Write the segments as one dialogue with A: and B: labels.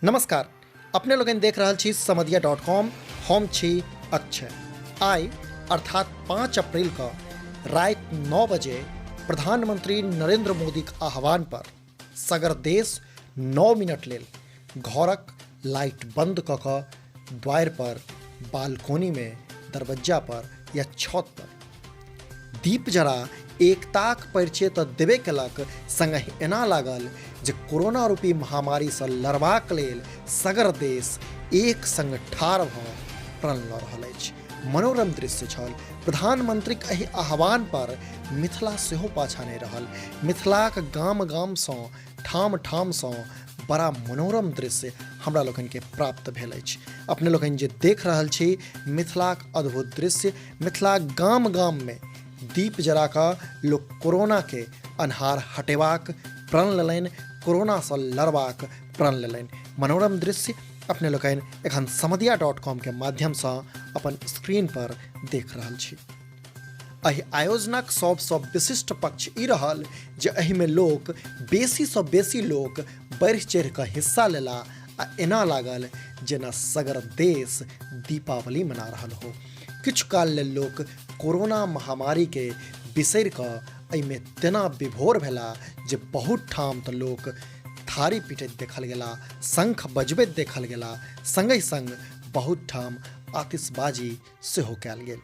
A: नमस्कार, अपने लोगनि देख रहल छी समदिया डॉट कॉम। हम छी अक्षय। आइ अर्थात 5 अप्रैल क राति 9 बजे प्रधानमंत्री नरेंद्र मोदीक आह्वान पर सगर देश 9 मिनट लेल घरक लाइट बंद कऽ कऽ द्वारि पर, बालकोनीमे, दरबज्जा पर या छत पर दीप जरा एकताक परिचय तऽ देबे केलक, संगहि एना लागल जे कोरोना रूपी महामारीसँ लड़बाक लेल सगर देश एक संग ठाढ़ भऽ प्रण लऽ रहल अछि। मनोरम दृश्य छल। प्रधानमंत्रीक एहि आह्वान पर मिथिला सेहो पाछा नहि रहल। मिथिलाक गाम गामसँ, ठाम ठामसँ बड़ा मनोरम दृश्य हमरा लोकनिके प्राप्त भेल अछि। अपने लोकनि जे देख रहल छी मिथिलाक अद्भुत दृश्य, मिथिलाक गाम गाममे दीप जरा कऽ लोक कोरोनाके अन्हार हटेबाक प्रण लेलनि, कोरोनासँ लड़बाक प्रण लेलनि। मनोरम दृश्य अपने लोकनि एखन समदिया डॉट कॉमके माध्यमसँ अपन स्क्रीन पर देख रहल छी। एहि आयोजनक सबसँ विशिष्ट पक्ष ई रहल जे एहिमे लोक बेसीसँ बेसी लोक बढ़ि चढ़ि कऽ हिस्सा लेला आ एना लागल जेना सगर देश दीपावली मना रहल हो। किछु काल लेल लोक कोरोना महामारीके बिसरि कऽ एहिमे तेना विभोर भेला जे बहुत ठाम तऽ लोक थारी पिटैत देखल गेला, शंख बजबैत देखल गेला, संगहि संग बहुत ठाम आतिशबाजी सेहो कयल गेल।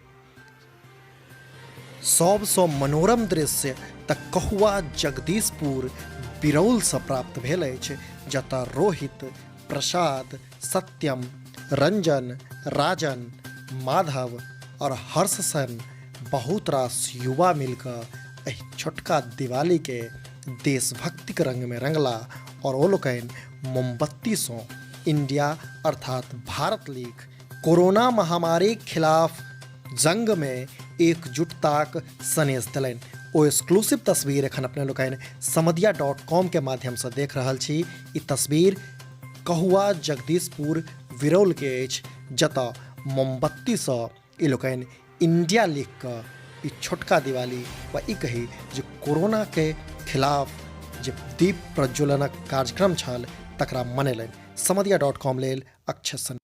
A: सबसँ मनोरम दृश्य तऽ कहुआ जगदीशपुर बिरौलसँ प्राप्त भेल अछि, जतऽ रोहित, प्रसाद, सत्यम, रंजन, राजन, माधव आओर हर्ष सन बहुत रास युवा मिलकऽ एहि छोटका दिवालीके देशभक्तिक रंगमे रंगला आओर ओ लोकनि मोमबत्तीसँ इंडिया अर्थात भारत लिख कोरोना महामारीक खिलाफ जंगमे एकजुटताक सनेस देलनि। ओ एक्सक्लूसिव तस्वीर एखन अपने लोकनि समदिया डॉट कॉम के माध्यमसँ देख रहल छी। ई तस्वीर कहुआ जगदीशपुर विरौल के अछि, जतऽ मोमबत्तीसँ ई लोकनि इंडिया लिख कऽ ई छोटका दिवाली वा ई कही जे कोरोना के खिलाफ जे दीप प्रज्वलनक कार्यक्रम छल तकरा मनेलनि। समदिया डॉट कॉम लेल अक्षय सन।